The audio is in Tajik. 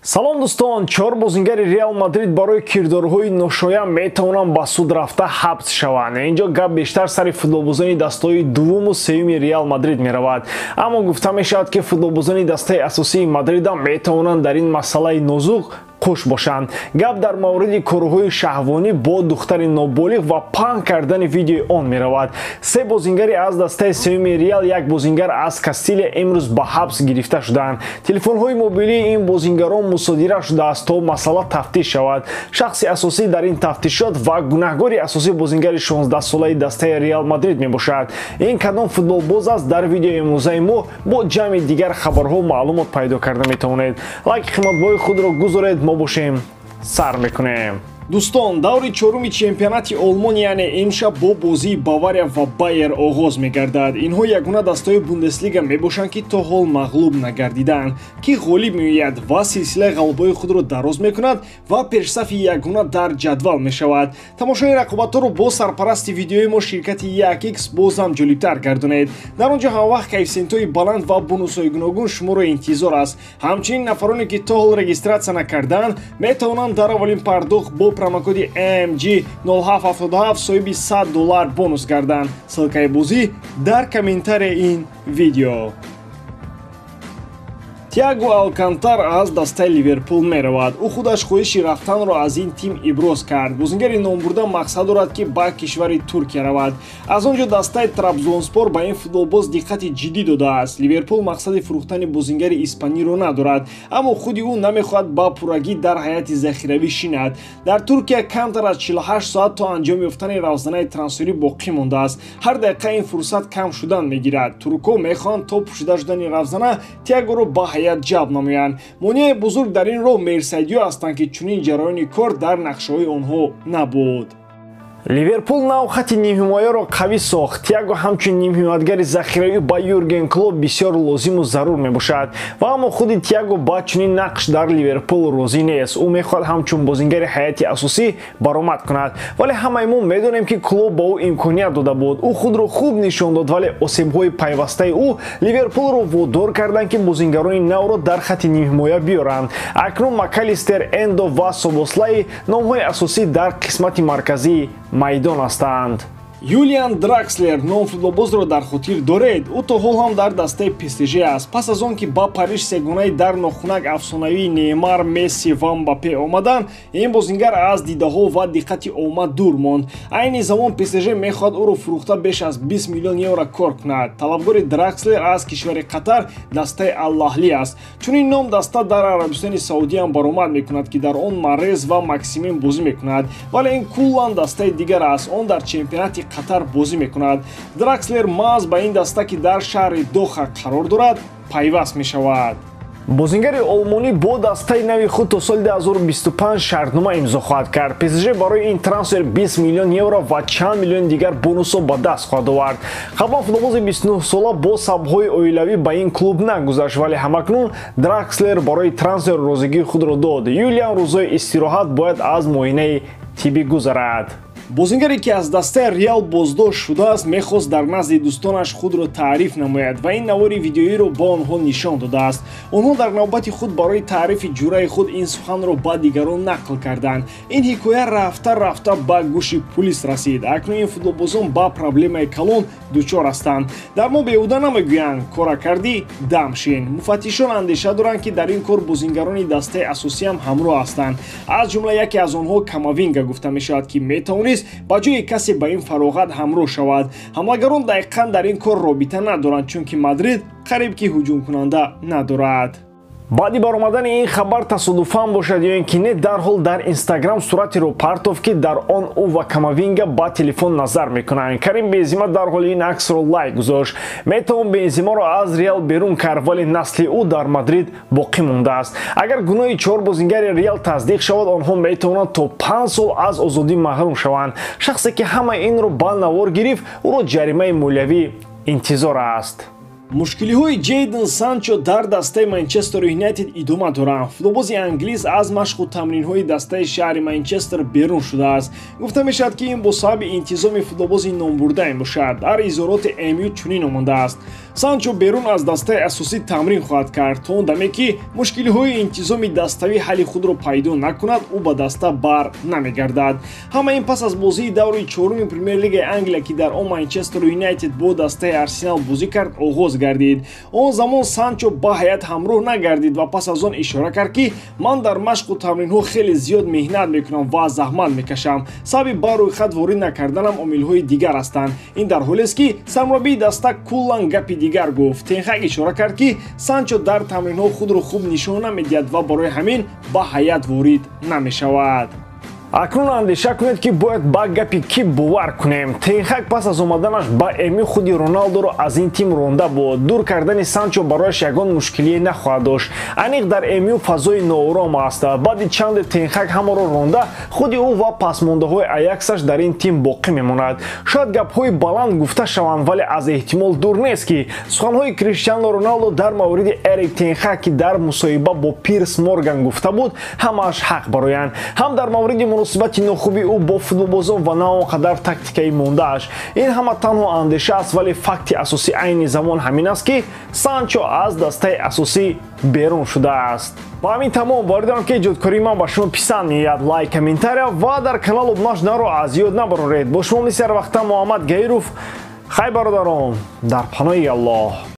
Салом дӯстон, чор бозингари Реал Мадрид барои кирдорҳои ношоям метавонанд ба суд рафта ҳабс шаванд. Инҷо гап бештар сари футболбозони дастаҳои дуввуму сеюми Реал Мадрид меравад. Аммо гуфта мешавад, ки футболбозони дастаи асосии Мадридам метавонанд дар ин масъалаи нозук қуш бошанд. Гап дар мавриди корҳои шаҳвонӣ бо духтари ноболиғ ва паҳн кардани видеои он меравад. Се бозингари аз дастаи сеюми Реал, як бозингар аз Кастилия имрӯз ба ҳабс гирифта шуданд. Телефонҳои мобилии ин бозингарон мусодира шудааст, то масъала тафтиш шавад. Шахси асосӣ дар ин тафтишот ва гунаҳгори асосӣ бозингари 16-солаи дастаи Реал Мадрид мебошад. Ин кадом футболбоз аст, дар видеои имрӯзаи мо бо ҷамъи дигар хабарҳо маълумот пайдо карда метавонед. Лайки қиматбоҳои худро гузоред, мо бошем сар мекунем. Дӯстон, даври чоруми чемпионати Олмон, яъне имшаб бо бозии Бавария ва Байер оғоз мегардад. Инҳо ягона дастаҳои Бундеслига мебошанд, ки то ҳол мағлуб нагардиданд, ки ғолиб меояд ва силсилаи ғалабаҳои худро дароз мекунад ва пешсафи ягона дар ҷадвал мешавад. Тамошои рақобатҳоро бо сарпарасти видеои мо ширкати 1x боз ҳам ҷолибтар гардонед. Дар он ҷо ҳамавақт коэффисиентҳои баланд ва бонусҳои гуногун шуморо интизор аст. Ҳамчунин нафароне, ки то ҳол регистратсия накардаанд, метавонанд дар аввалин пардохт бо промокоди MG0777 соҳиби $100 бонус гарданд. Ссылкаи бозӣ дар комментарияи ин видео. Тиаго Алкантар аз дастаи Ливерпул меравад. Ӯ худаш хоҳиши рафтанро аз ин тим иброз кард. Бозингари номбурда мақсад дорад, ки ба кишвари Туркия равад. Аз он ҷо дастаи Трабзонспор ба ин футболбоз диққати ҷиддӣ додааст. Ливерпул мақсади фурӯхтани бозингари испаниро надорад, аммо худи ӯ намехоҳад ба пуррагӣ дар ҳайати захиравӣ шинад. Дар Туркия камтар аз 48 соат то анҷом ёфтани равзанаи трансферӣ боқӣ мондааст. Ҳар дақиқа ин фурсат кам шудан мегирад. Туркҳо мехоҳанд то пӯшида шудани равзана Тиагоро ба ҳайат ҷалб намоянд. Монеаи бузург дар ин роҳ мерсайдиҳо ҳастанд, ки чунин ҷараёни кор дар нақшаҳои онҳо набуд. Ливерпул нав хати нимҳимояро қавӣ сохт. Тиаго ҳамчун нимҳимоятгари захиравӣ ба Юрген Клоп бисёр лозиму зарур мебошад. Ва аммо худи Тиаго ба чунин нақш дар Ливерпул розӣ нест. Ӯ мехоҳад ҳамчун бозингари ҳайати асосӣ баромад кунад. Вале ҳамаи мо медонем, ки Клоп ба ӯ имконият дода буд. Ӯ худро хуб нишон дод, вале осебҳои пайвастаи ӯ Ливерпулро водор карданд, ки бозингарони навро дар хати нимҳимоя биёранд. Акнун Макалистер, Эндо ва Собослаи номҳои асосӣ дар қисмати марказии майдон ҳастанд. Юлиан Дракслер ном футболбозро дар хотир доред. Ӯ то ҳол ҳам дар дастаи ПСЖ аст. Пас аз он ки ба Париж сегонаи дар нохунак афсонавии Неймар, Месси ва Мбаппе омаданд, ин бозингар аз дидаҳо ва диққати омма дур монд. Айни замон ПСЖ мехоҳад ӯро фурӯхта беш аз 20 миллион евро кор кунад. Талабгори Дракслер аз кишвари Қатар дастаи Аллаҳлӣ аст. Чунин ном даста дар Арабистони Саудӣ ҳам баромад мекунад, ки дар он Марез ва Максимин бозӣ мекунад, вале ин куллан дастаи дигар аст. Он дар чемпионати Қатар бозӣ мекунад. Дракслер маҳз ба ин даста, ки дар шаҳри Доха қарор дорад, пайваст мешавад. Бозингари олмонӣ бо дастаи нави худ то соли 2025 шартнома имзо хоҳад кард. ПСЖ барои ин трансфер 20 миллион евро ва чанд миллион дигар бонусҳо ба даст хоҳад овард. Қаблан футболбози 29-сола бо сабабҳои оилавӣ ба ин клуб нагузашт, вале ҳамакнун Дракслер барои трансфер розигии худро дод. Юлиан рӯзҳои истироҳат бояд аз муоинаи тиббӣ гузарад. Бозингаре, ки аз дастаи Реал боздошт шудааст, мехост дар назди дӯстонаш худро таъриф намояд ва ин навори видеоиро ба онҳо нишон додааст. Онҳо дар навбати худ барои таърифи ҷураи худ ин суханро ба дигарон нақл карданд. Ин ҳикоя рафта рафта ба гӯши пулис расид. Акнун ин футболбозон ба проблемаи калон дучор ҳастанд. Дар мо беҳуда намегӯянд: кора кардӣ, дам шин. Муфаттишон андеша доранд, ки дар ин кор бозингарони дастаи асосиам ҳамроҳ ҳастанд. Аз ҷумла яке аз онҳо Камавинга гуфта мешавад, ки метавонист ба ҷои касе ба ин фароғат ҳамроҳ шавад. Ҳамлагарон дақиқан дар ин кор робита надоранд, чунки Мадрид қариб ки ҳуҷумкунанда надорад. Баъди баромадани ин хабар тасодуфан бошад ё ин ки не, дарҳол дар Инстаграм суратеро партофт, ки дар он ӯ ва Камавинга ба телефон назар мекунанд. Карим Бензима дарҳол ин аксро лайк гузошт. Метавон Бензимаро аз Реал берун кард, вале насли ӯ дар Мадрид боқӣ мондааст. Агар гуноҳи чор бозингари Реал тасдиқ шавад, онҳо метавонанд то 5 сол аз озодӣ маҳрум шаванд. Шахсе, ки ҳамаи инро ба навор гирифт, ӯро ҷаримаи молиявӣ интизор аст. Мушкилиҳои Ҷейден Санчо дар дастаи Манчестер Юнайтед идома доранд. Футболбози англис аз машқу тамринҳои дастаи шаҳри Манчестер берун шудааст. Гуфта мешавад, ки ин бо сабаби интизоми футболбози номбурда мебошад. Дар изҳороти МЮ чунин омадааст: Санчо берун аз дастаи асосӣ тамрин хоҳад кард, то он даме ки мушкилиҳои интизоми даставӣ ҳалли худро пайдо накунад, ӯ ба даста бар намегардад. Ҳама ин пас аз бозии даври чоруми Премер-лигаи Англия, ки дар он Манчестер Юнайтед бо дастаи Арсенал бозӣ кард, оғоз гардид. Он замон Санчо ба ҳайат ҳамроҳ нагардид ва пас аз он ишора кард, ки ман дар машқу тамринҳо хеле зиёд меҳнат мекунам ва заҳмат мекашам. Сабаби ба рӯйхат ворид накарданам омилҳои дигар ҳастанд. Ин дар ҳолест, ки сармураббии даста куллан гапи дигар гуфт. Тенхак ишора кард, ки Санчо дар тамринҳо худро хуб нишон намедиҳад ва барои ҳамин ба ҳайат ворид намешавад. Акнун андеша кунед, ки бояд ба гапи кӣ бовар кунем. Тенхак пас аз омаданаш ба МЮ худи Роналдоро аз ин тим ронда буд. Дур кардани Санчо барояш ягон мушкилие нахоҳад дошт. Аниқ дар МЮ фазои ноором аст. Баъди чанде Тенхак ҳамаро ронда, худи ӯ ва пасмондаҳои Аяксаш дар ин тим боқӣ мемонад. Шояд гапҳои баланд гуфта шаванд, вале аз эҳтимол дур нест, ки суханҳои Криштиану Роналдо дар мавриди Эрик Тенхак, ки дар мусоҳиба бо Пирс Морган гуфта буд, ҳамааш ҳақ бароянд. Ҳам дар мавриди муносибати нохуби ӯ бо футболбозон ва на он қадар тактикаи мондааш. Ин ҳама танҳо андеша аст, вале факти асосӣ айни замон ҳамин аст, ки Санчо аз дастаи асосӣ берун шудааст. Ба ҳамин тамом. Боварӣ дорам, ки эҷодкории ман ба шумо писанд меояд. Лайк, комментария ва дар канал обуна шуданро аз ёд набароред. Бо шумо мисли ҳар вақта Муҳаммад Гаиров. Хай, бародарон, дар паноҳи Аллоҳ.